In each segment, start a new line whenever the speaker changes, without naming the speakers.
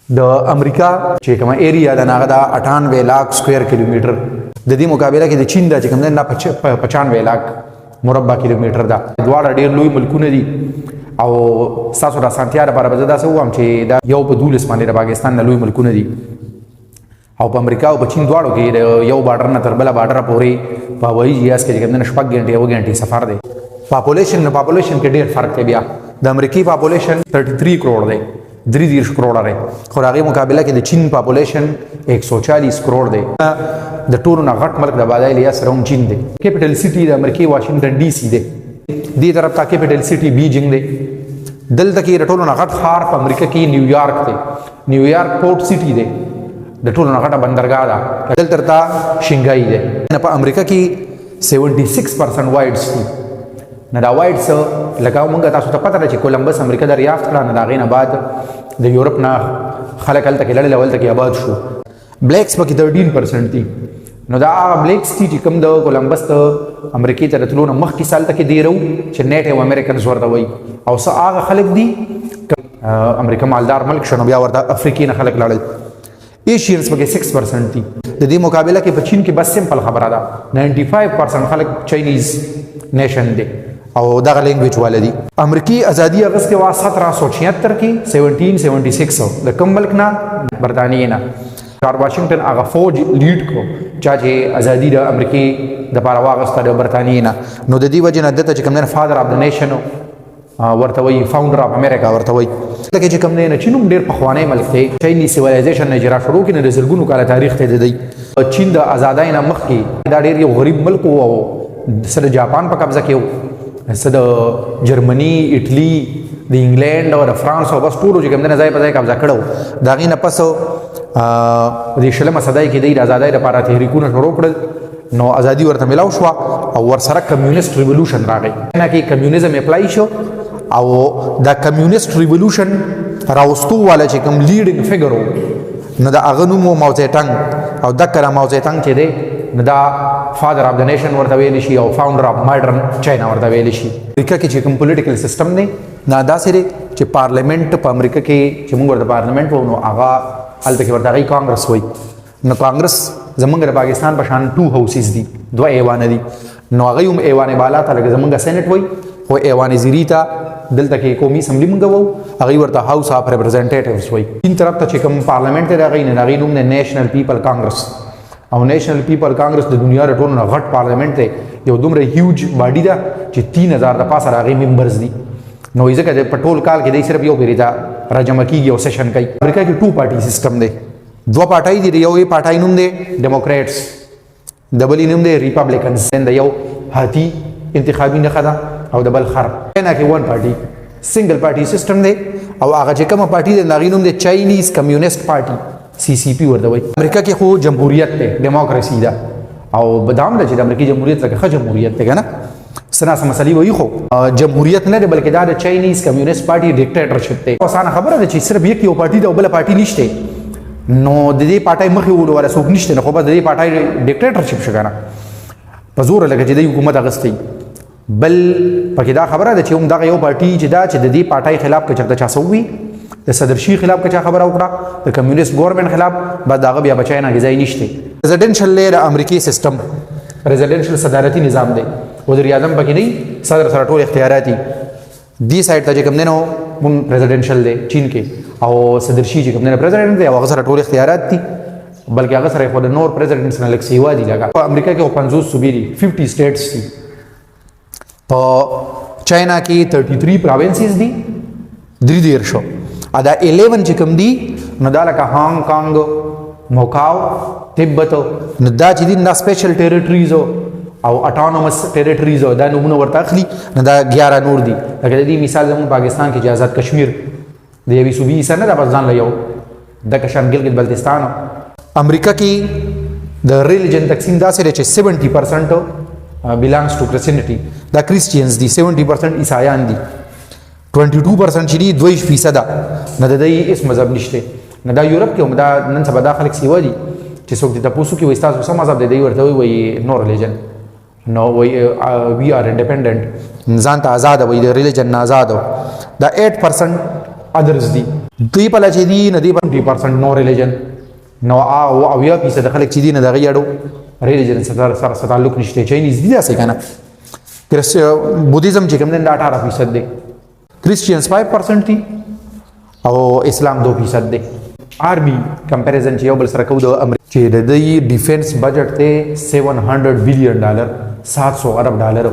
د امریکا چې کومه area ده، هغه د 98 لاک سکوير کیلومتر. د دې مقابله کې د چین دا چې کوم ده نه 95 لاک مربع کیلومتر ده. دواړه ډیر لوی ملکونه دي او تاسو د اسانتیا لپاره به زه داسې ووایم چې دا یو په 12 باندې د پاکستان نه لوی ملکونه دي. او په امریکا او په چین دواړو کې د یو بارډر نه تر بل بارډر پورې په هوایي جهاز کې چې کوم ده 6 غنټې 7 غنټې سفر دی. پاپولیشن، نو پاپولیشن کې ډیر فرق دی. بیا د امریکای پاپولیشن 33 کروڑ دی، 33 کروڑ دی، خو هغه مقابله کې د چین پاپولیشن 140 کروڑ دی. د ټولو نه غټ ملک د آبادۍ لحاظ سره هم چین دی. کیپټل سټي د امریکای واشنګټن ډي سي دی. دې طرف ته کیپټل سټي بیجینګ دی. دلته کې د ټولو نه غټ ښار په امریکا کې نیویارک دی. نیویارک پورټ سټي دی، د ټولو نه غټه بندرګاه ده. دلته ته شنګهای دی. نه په امریکا کې 76% whites دي. نه دا whites لکه مونږ تاسو ته پته ده چې کولمبس امریکا دریافت کړه، نه دا غینه بعد د یورپ نه خلک هلته کې لړل، هلته کې آباد شو. Blacks پکې 13% دي. نو دا هغه blacks دي چې کوم د کولمبس ته امریکې ته راتلو نه مخکې سال ته کې دی رو چې Native Americans ورته وایي. او څه هغه خلک دي، امریکا مالدار ملک شنو، بیا ورته افریقې نه خلک لاړل. Asians پکې 6% دي. د دې مقابله کې په چین کې بس سمپل خبره ده، 95% خلک چاینیز نیشن دي او دغه لینګویج والا دي. امریکای ازادي اغستې وا 1776 کې، 1776، د کوم ملک نه؟ برتانیې نه. جارج واشنگټن هغه فوج لیډ کو چا چې ازادي د امریکای د پاره واغسته د برتانیې نه. نو د دې وجه نه دته چې کوم نه Father of the Nation ورته وایي، Founder of America ورته وایي. لکه چې کوم نه چین هم ډیر پخوانی ملک دی. چیني civilization نه جرا شروع کړي، د زرګونو کاله تاریخ ته دی. چین د ازادۍ نه مخکې دا ډیر یو غریب ملک وو او سره جاپان په قبضه کې وو، سره د جرمني، اټلی، د انګلند او د فرانس او بس ټولو چې کوم نه ځای په ځای قبضه کړو. دا غي نه پس د شلمه صدۍ کې د ازادۍ لپاره تحریکونه شروع کړل، نو ازادي ورته ملاو شو او ورسره کمیونست ریولوشن راغی. نه کې کمیونیزم اپلای شو او دا کمیونست ریولوشن راوستو والا چې کوم leading figure وو، نو دا هغه نوم ماو زه تنګ. او دا کله ماو زه تنګ چې دی، نو دا Father of the Nation ورته ویل شي او Founder of Modern China ورته ویل شي. امریکا کې چې کوم پولیټیکل سیستم دی، نه داسې دی چې پارلیمنت په امریکا کې چې موږ ورته پارلیمنت وو، نو هغه هلته کې ورته هغه کانګرس وایي. نو کانګرس زمونږ د پاکستان په شان two houses دي، دوه ایوان دي. نو هغه هم ایوان بالا ته لکه زمونږ سېنات وایي، خو ایوان زیری ته دلته کې قومي اسمبلی مونږ وو، هغه ورته House of Representatives وایي. چین طرف ته چې کوم پارلیمنت دی، هغه نه هغه نوم دی National People Congress. او National People Congress د دنیا د ټولو نه غټ پارلیمنت دی. یو دومره huge body ده چې 3000 د پاسه راغی members دي. نو ځکه د په ټول کال کې دی صرف یو پیری دا راجمع کیږي او session کوي. امریکا کې two party system دی، دوه پارټۍ دي. یو یې پارټۍ نوم دی ډیموکراټس، د بلې نوم دی ریپبلیکنز. د یو هاتی انتخابي نښه ده او د بل خر. نه کې one party، single party system دی او هغه چې کومه پارټي ده، هغې نوم دی Chinese Communist Party، CCP ورته وایي. امریکا کې خو جمهوریت دی، ډیموکراسي ده او بدام ده چې د امریکای جمهوریت لکه ښه جمهوریت دی که نه، سنا سم مسلې وایي، خو جمهوریت نه دی، بلکې دا د Chinese Communist Party dictatorship دی. اسانه خبره ده چې صرف یک یو پارټي ده او بله پارټي نشته، نو د دې پارټۍ مخې وړو ولا څوک نشته، نو خو بس د دې پارټۍ dictatorship شو کنه، په زور لکه چې د حکومت اغستی. بل پکې دا خبره ده چې هم دغه یو پارټي چې دا چې د دې پارټۍ خلاف که چېرته چا څه ووي، د صدر شي خلاف که چا خبره وکړه، د کمیونست ګورنمنت خلاف، بس دغه بیا بچای نه ځای نشته. پریزیډنشل دی د امریکای سیستم، پریزیډنشل صدارتي نظام دی. وزیر اعظم پکې نه، صدر سره ټول اختیارات دي. دی سایډ ته چې کوم دی نو مون پریزیډنشل دی چین کې او صدر شي چې کوم دی پریزیډنت دی او هغه سره ټول اختیارات دي، بلکې هغه سره خو د نور پریزیډنټس نه لږ سیوا دي. لګا په امریکا کې 50 صوبې دي، 50 states دي. په چاینا کې 33 provinces دي، درې دیر شو. ا دا 11 چې کوم دي، نو دا لکه هانګ کانګ، موکاو، تبت، نو دا چې دي دا special territories او autonomous territories دا نمونه ورته اخلي. نو دا 11 نور دي. لکه د دې مثال زموږ پاکستان کې چې آزاد کشمیر د یوې صوبې سره نه ده، بس ځان له یو د کشان ګلګت بلتستان. امریکا کې د religion تقسیم داسې دی چې 70% belongs to Christianity، دا Christians دي، 70% عیسایان دي. 22% چې دي، 22%، نه د دې هیڅ مذهب نشته. نه دا یورپ کې هم دا نن سبا دا خلک سیوا دي چې څوک دې تاسو کې وایي تاسو سم مذهب دی، دی ورته وایي no religion، نو وایي we are independent، ځان ته آزاد وایي، د religion نه آزاد. دا 8% others دي. دوی په چې دي نه دی 20% نو ریلیجن، نو او 70% خلک چې دي نه دغه یړو ریلیجن سره سره تعلق نشته. چاینیز دي داسې کنه، بودیزم چې کوم دی 18% دی، کریسچینز 5% دي او اسلام 2% دی. آرمي کمپیریزن چې یو بل سره کوو، د امریکا چې د دې ډیفنس بجټ ته 700 بلین ډالر، 700 ارب ډالر.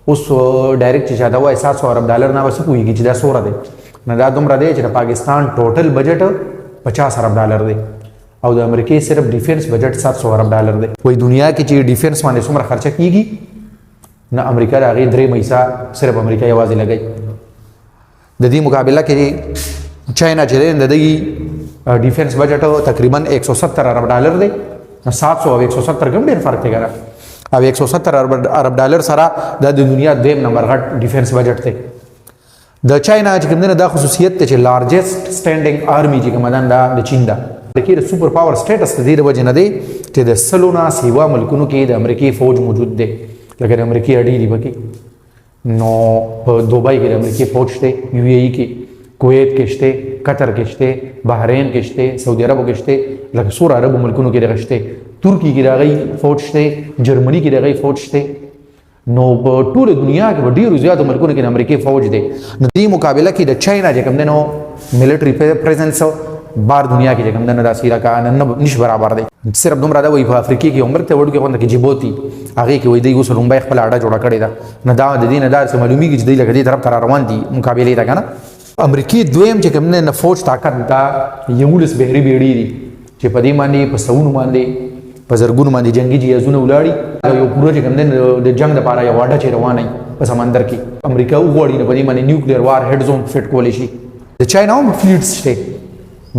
اوس ډایرکټ چې دا وای 700 ارب ډالر نه وسه پوهیږي چې دا سوره دی؟ نه، دا دومره دی چې د پاکستان ټوټل بجټ 50 ارب ډالر دی او د امریکای صرف ډیفنس بجټ 700 ارب ډالر دی. وای دنیا کې چې ډیفنس باندې څومره خرچه کیږي، نه امریکا د هغې درې حصہ صرف امریکا یوازې لګي. د دې مقابله کې چاینا چې دی، د دې ډیفنس بجټ تقریبا 170 ارب ډالر دی. نو 700 او 170 کوم ډیر فرق دی کنه؟ او 170 ارب ډالر سره د دنیا دویم نمبر غټ ډیفنس بجټ دی. د چاینا چې کوم دی، دا خصوصیت ته چې لارجست سټینډینګ آرمي چې کوم ده، دا د چین ده. د سپر پاور سټیټس د دې وجه نه دی چې د سلونا سیوا ملکونو کې د امریکای فوج موجود دی، لکه د امریکای اډې دی پکې. نو په دوبۍ کې د امریکای فوج شته، یو ای کې، کویت کې شته، قطر کې شته، بحرین کې شته، سعودي عرب کې شته، لکه سور عربو ملکونو کې دغه شته، ترکی کې دغه فوج شته، جرمني کې دغه فوج شته. نو په ټوله دنیا کې په ډیرو زیاتو ملکونو کې د امریکای فوج دی. نو دې مقابله کې د چاینا چې کوم دی نو ملټري پریزنس بار دنیا کې چې کوم دی نه داسې لکه نه نش برابر دی. صرف دومره دا وایي په افریقې کې عمر ته وړوکی غونډه کې جیبوتی، هغې کې وایي دوی اوس لومبی خپله اډه جوړه کړې ده. نو دا د دې نه داسې معلومیږي چې دوی لکه دې طرف ته را روان دي مقابلې ته که نه. امریکې دویم چې کوم دی نه فوج طاقت دا 11 بحري بیړۍ دي چې په دې باندې په سوونو باندې په زرګونو باندې جنگي جهازونه ولاړي. یو پوره چې کوم دی د جنگ لپاره یو اډه چې روانه وي په سمندر کې، امریکا وغواړي نو په دې باندې نیوکلیر وار هډ زون فټ کولی شي. د چاینا هم فلیټس شته،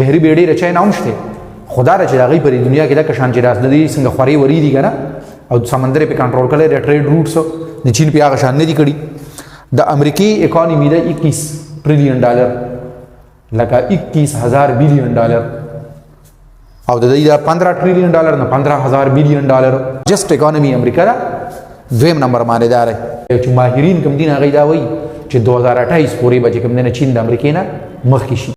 بحري بیړۍ د چاینا هم شته. خدا را چې د هغوی په دې دنیا کې دا کشان چې راز د دې څنګه خورې ورې دي که نه او سمندر یې پې کنټرول کړی د ټریډ روټس د چین پې هغه شان نه دي کړي. د امریکې اکانومي ده 21 ټریلیون ډالر، لکه 21,000 بلیون ډالر، او د دې دا 15 ټریلیون ډالر نه 15,000 بلیون ډالر جست اکانومي امریکا ده، دویم نمبر باندې دار چې ماهرین کوم دین هغه دا وایي چې 2028 پورې به چې کوم دین چین د امریکې نه مخکې شي.